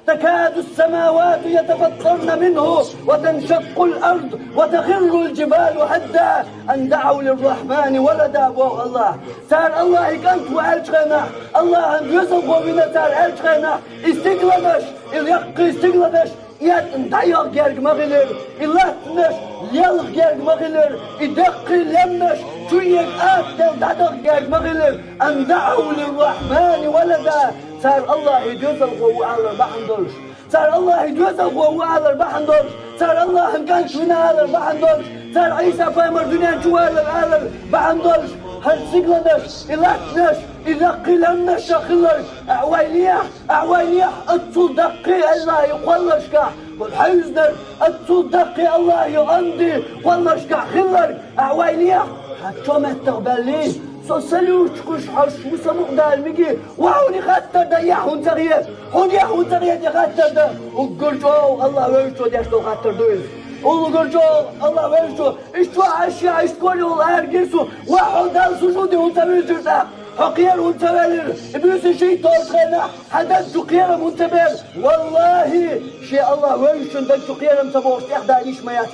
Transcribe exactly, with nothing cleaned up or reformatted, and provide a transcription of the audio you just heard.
تكاد السماوات يتفطرن منه وتنشق الأرض وتخر الجبال هدا أن دعوا للرحمن ولدا, боху Аллах. Цара Аллахьан кӀант ву аьллачу хенахь, Аллахьан доьзалхо вина цара аьллачу хенахь, и стигланаш, и леккхий стигланаш, и дӀайогӀу герга ма хилира, и латтанаш лелха герга ма хилира, и деккхий лемнаш чуьйега атта дӀадахка герга ма хилира, أن دعوا للرحمن ولدا, цара Аллахьан доьзалхо ву алар бахьана долуш. Цара Аллахьан доьзалхо ву алар бахьана долуш. Цара Аллахьан кӀант вина алар бахьана долуш. Цара Ӏийса пайхамар дуьнен чу валар алар бахьана долуш. ХӀара стигланаш, и латтанаш, и леккхий лемнаш хилар, ахьа вайнехь, ахьа вайнехь, оццул даккхий Аллахьан кхолларшкахь, хьаьвзинарг, оццул даккхий Аллахьан онда кхолларшкахь хилларг, ахьа вайнехь, хьан чо меттах баьллий? Со салюрчу кхуьш хьош ву самукъадала миги, ва хьуна хаттар дан яхь хӀунда ца хета? Хьуна яхь хӀунда ца хета и хаттар дан? Уггар чӀогӀа Аллах вевзачо деш долу хаттар ду иза. Уггар чӀогӀа Аллах вевзачо, иштта чохь Ӏаш, иштта корьйолу ара гира со, ва хьо Далла сужуде хӀунда ца вуьйжира тӀаккха? Хьо кхера хӀунда ца велира? И буьйса шийтта долчу хенахь хьан даг чу кхерам хӀунда ца бера? Валлахьи, шен Аллах вевзачун даг чу кхерам ца бохуш тӀех дан йиш ма яц.